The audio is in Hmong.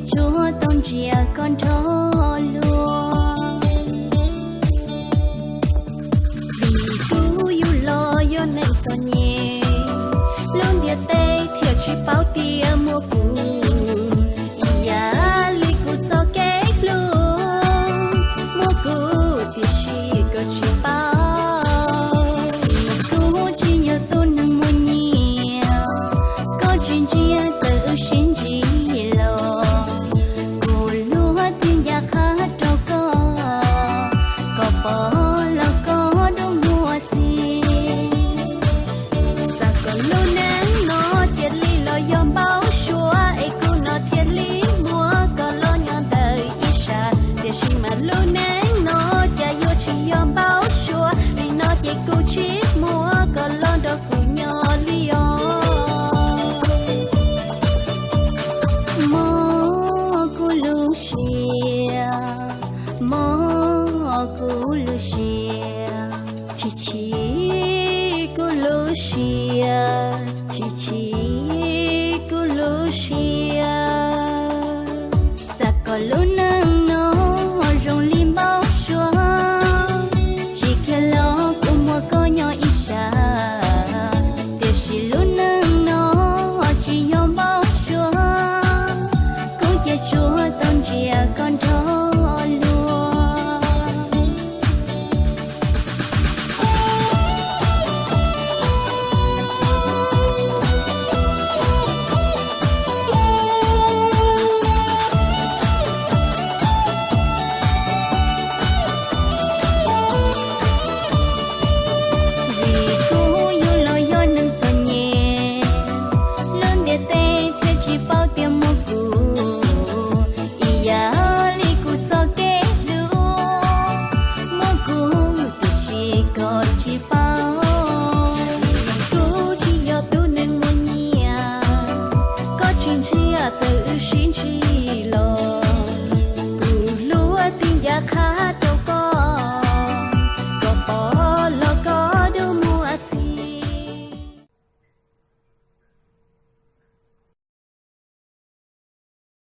Tsuas tau ntsia koj nrog luag. Vim kuv yug los yog neeg txom nyem, lub ntiaj teb thiaj tsis paub tias muaj kuv. Ib yam li kuv txoj kev hlub, muaj kuv tiam sis koj tsis paub. Kuv tsis yog tus neeg muaj nyiaj, koj tsis ntsia txawm wb sib ntsib los. Kuv luag tiag ncaj qha rau koj, koj pom los koj dub muag txi. Xav kom lub neej no cia li los yog npau suav, es kuv no thiaj li muab koj los nyob ntawm ib sab. Tiam sis mas lub neej no cas yuav tsis yog npau suav, li no ces kuv tsis muab koj los nrog kuv nyob li os. Mob kuv lub siab, mob kuv lub siab, chim chim kuv lub siab, chim chim kuv lub siab.